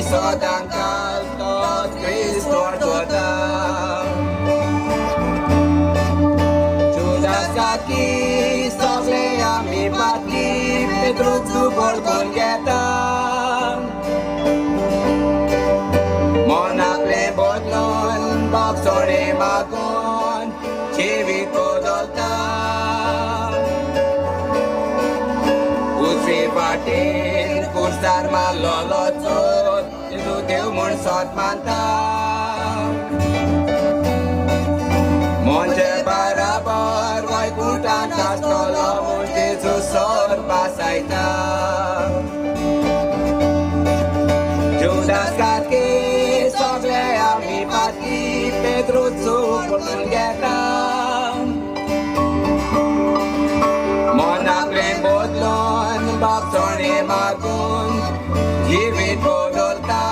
सदां काल तोच क्रिस्त वता. जुदास काकी सगळे आमी पातकी, पेत्रूच वळखून घेता. मन आपलें बदलून बापसोडे मागून जिवीत बदलता. उजवी वाटेन कुर्सार मारलेलो चोर जेजू देव म्हूण सत मानता. म्हणजे बराबर वैकुंठांत आसतलो म्हूण जेजू सोर पासायता. जुदास काकी सगळे आमी पातकी, पेत्रूच वळखून घेता. मन आपलें बदलून बापसोणे मागून जिवीत बदलता.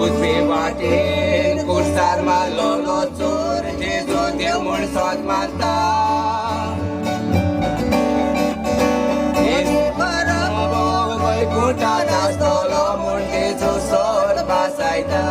उजवी वाटेन कुर्सार मारलेलो चोर जेजू देव म्हूण सत मानता. बराबर वैकुंठांत आसतलो म्हूण जेजू सोर पासायता.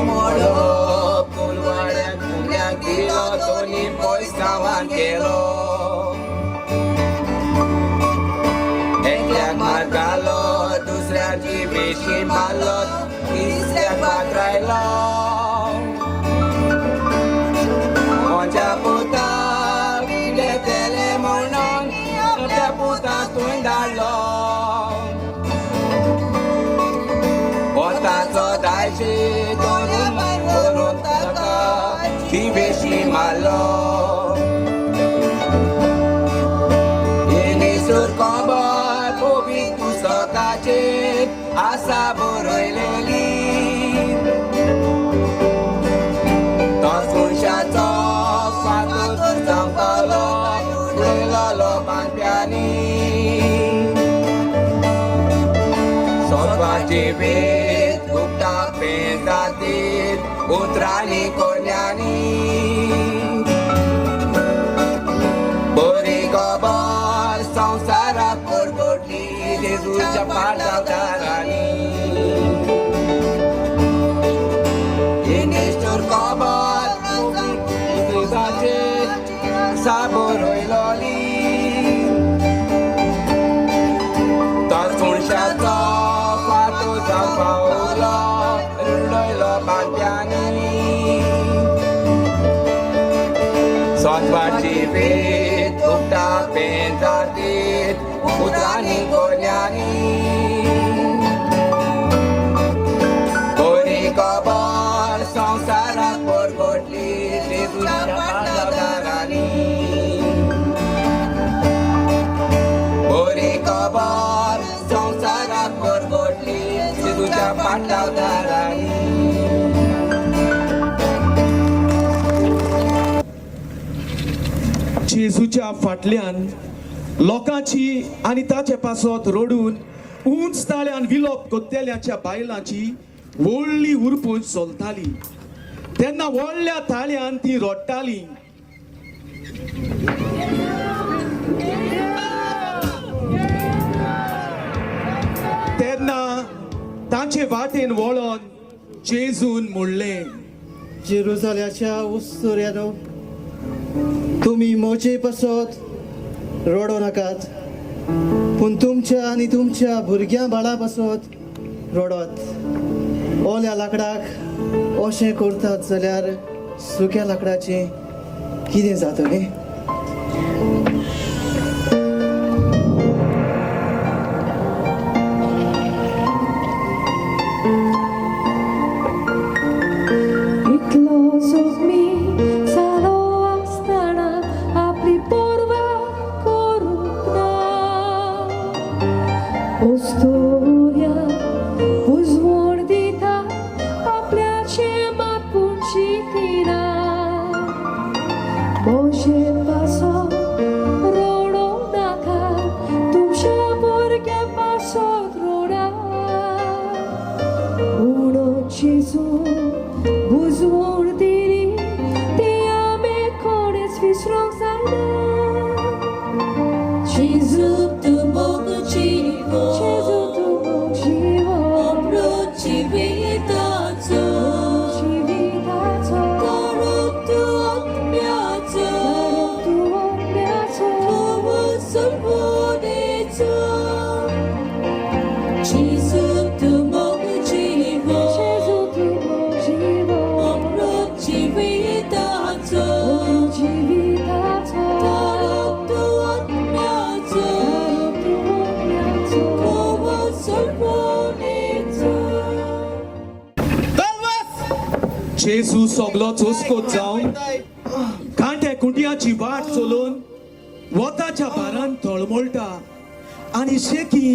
मोडो कुलवाड्याक कुंड्याक दिलो, दोनी पयस गांवान गेलो. एकल्याक मार घालो, दुसऱ्याची वेशी मारलो, तिसऱ्याक फातरायलो. म्हज्या पुताक घेतले म्हणून आपल्या पुताक तुवें धाडलो. पोताचो दायशी धरून करून ताका जिवेशी मारलो. निश्ठूर खबर पवित्र पुस्तकाचेर आसा बरयलेली. तोच मनशाचो फातर जावपालो उडयलोलो बांदप्यांनी. सत्वाची वेद गुप्ता पेजातीर उतरांनी कोन्यांनी. बरी खबर संवसाराक परगटली जेजूच्या पाटलावदारांनी. ही निश्ठूर खबर पुस्तकाचेर आसा बरयलोली. तोच मनशाचो फातर जावंक पावलो उडयलो बांदप्यांनी. सत्वाची वेद गुप्ता पेजातीर उतरांनी कोन्यांनी. बरी खबर संवसाराक परगटली जेजूच्या पाटलावदारांनी. बरी खबर संवसाराक परगटली जेजूच्या पाटलावदारांनी. जेजूच्या फाटल्यान लोकांची आनी ताचे पासत रडून उंच ताळ्यान विलोप कोत्तेल्याच्या बायलांची व्हडली उरपून चलताली. तेन्ना व्हडल्या ताळ्यान ती रडटाली. तेन्ना तांचे वाटेन वळोन जेजून म्हणलें, जेरुजाल्याच्या उस्तुऱ्यानो, तुमी म्हजे पासत रडो नाकात, पूण तुमच्या आनी तुमच्या भुरग्यां बाळा पासत रडत. ओल्या लाकडाक अशें करतात जाल्यार सुक्या लाकडाचें कितें जातलें? इतलो जखमी जालो आसतना आपली पर्वा करूंक ना. अस्तुऱ्या उजवण दिता, आपल्याचें मात पूण चिंतिना. जेजू सगलो चोसकोत जावन कांट्या कुंड्याची वाट चलोवन वताच्या भारान तळमळटा आनी शेकी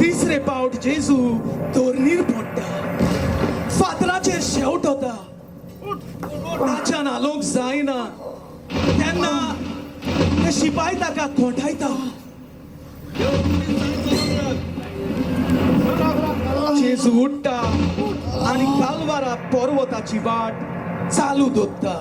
तिसरे पावट जेजू धरणीर पडटा, फातराचेर शेवट वता. ताच्यान हालोवंक जायना तेन्ना ते शिपाय ताका खोंटायता. जेजू उठ्ठा आनी कालवारा पर्वताची वाट चालू दवरता.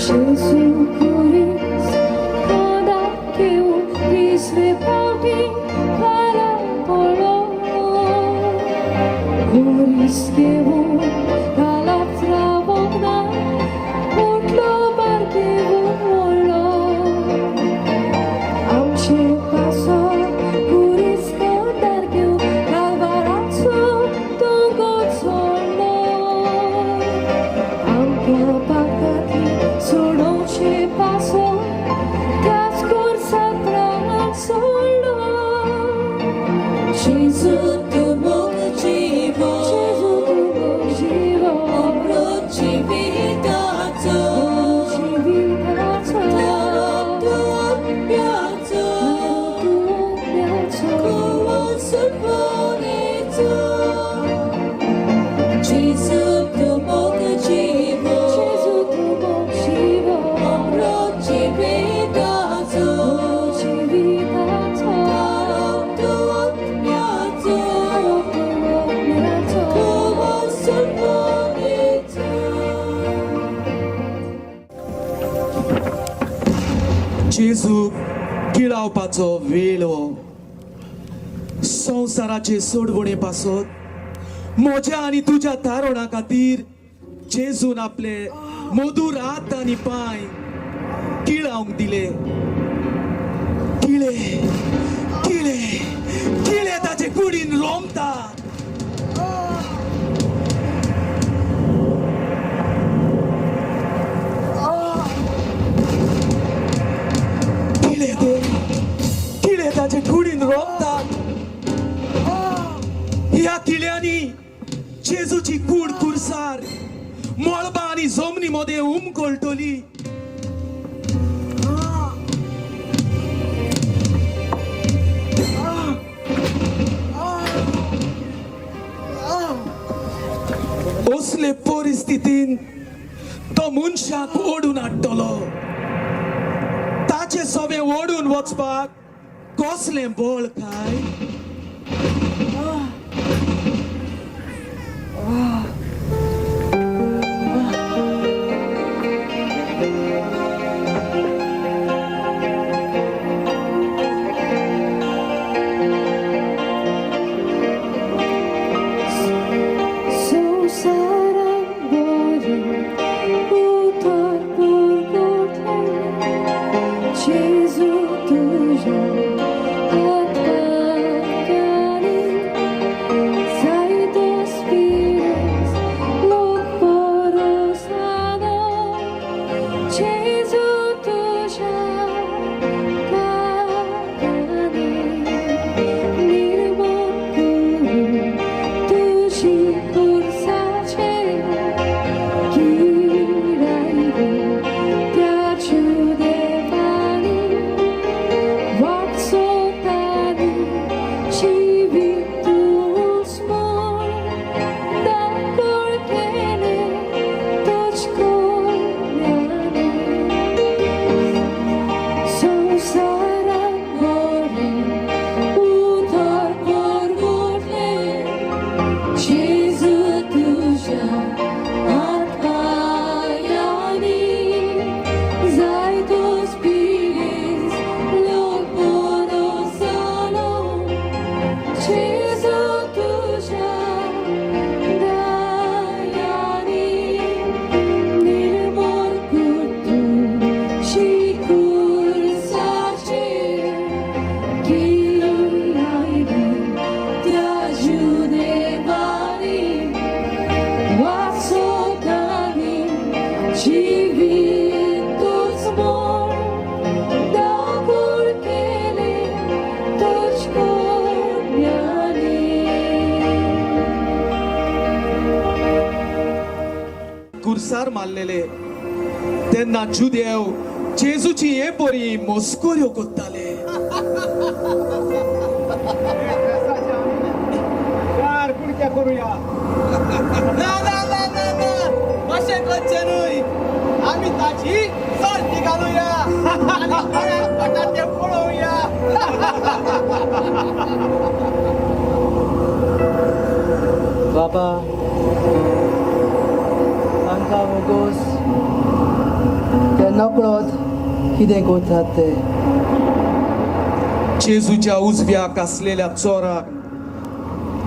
Gesù Cristo, quando che un trisve pauti parapolo, Curis che un calatra bogna, utlo barche un volo. आमचे पासो कुरीस कोंदार घेवन कालवाराचो दोंगर चडलो. आमकां पाकाती सोडोवचे पासो त्याच खुर्सा प्राण सोडलो. Gesù tu motivo, जेजू तूं जिवो, जिविताचो, जिविताचो, तूं आत्म्याचो, तूं आत्म्याचो. कुवत सुरवणेचो. Gesù tu motivo, जेजू तूं जिवो, जिविताचो, जिविताचो, तूं आत्म्याचो, तूं आत्म्याचो. कुवत सुरवणेचो. जेजू किळावपाचो वेळ हो. संवसाराचे सोडवणे पासत म्हज्या आनी तुज्या तारोणा खातीर जेजून आपले मधूर हात आनी पांय किळावंक दिले. किळे किळे किळे ताचे कुडीन रोमतात. किळे ते किळे ताचे कुडीन रोमतात. ह्या किळ्यांनी जेजूची कूड कुरसार मळबा आनी जमनी मदें उमकळटली. असले परिस्थितीन तो मनशाक ओडून हाडटलो. ताचे सवे ओडून वचपाक कसलें बळ काय? संवसारान बरें उतर पुरवठें, जेजू तुज्या आत्म्यानी जायतो स्पिरिस खुर्सार मारलेले. तेन्ना जुदेव जेजूची हे परी मस्कऱ्यो करताले. चार कुडक्या करूया. ना ना ना ना ना, अशें करचें न्हय. आमी ताची सर्ती घालुया आनी कोणाक पडटा तें पळोवया. बाबा, तांकां मुगोस, ते नकळत कितें करतात ते. जेजूच्या उजव्याक आसलेल्या चोराक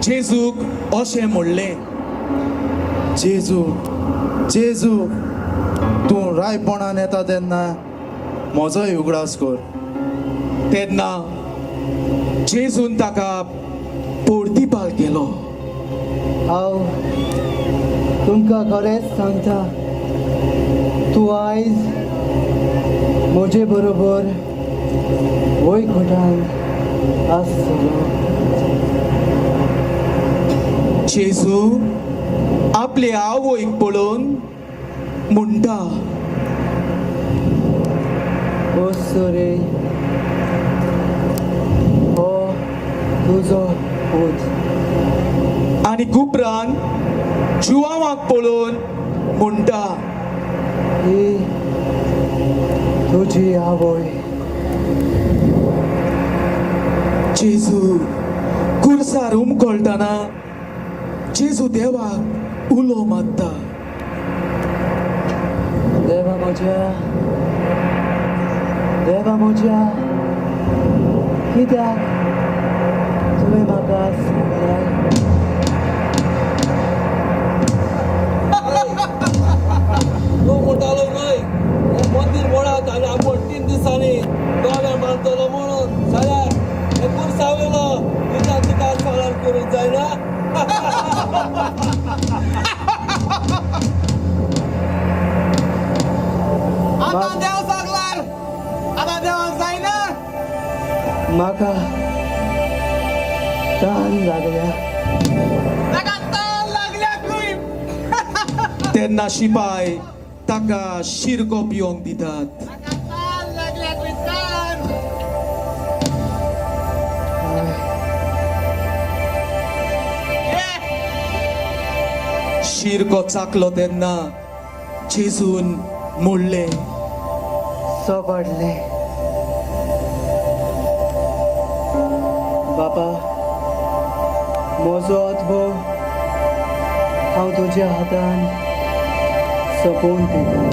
जेजूक अशें म्हणलें, जेजू, जेजू, तूं रायपणान येता तेन्ना म्हजोय उगडास कर. तेन्ना जेजून ताका पोर्तिपाल केलो. हांव तुमकां खरेंच सांगता, तूं आयज म्हजे बरोबर वयखोटान आसतलो. जेजू आपले आवयक पळोवन म्हणटा, ओसरे, हो तुजो पूत. आनी उपरांत जुवांवाक पळोवन म्हणटा, ही तुजी आवय. जेजू कुर्सार उमकळटना जेजू देवाक उलो मारता. देवा म्हज्या, देवा म्हज्या, कित्याक तुवें म्हाका सोडलाय? तूं म्हणटालो न्हय, हें मंदीर मोडात आनी आपूण 3 दिसांनी दोळे मारतलो म्हणून. जाल्यार हें पुरसावयलो तुज्या तुका सालार करूंक जायना. आतां देव सांगलार, आतां देवाक जायना. म्हाका तान लागल्या. ताका तान लागल्या खंय. तेन्ना शिपाय ताका शिरको पिवंक दितात. ताका तान लागल्या खंय, तान. शिरको चाकलो तेन्ना जेजून म्हणलें, सपाटलें. बाबा, म्हजो आत्मो हांव तुज्या हातान सोंपोवन दितां.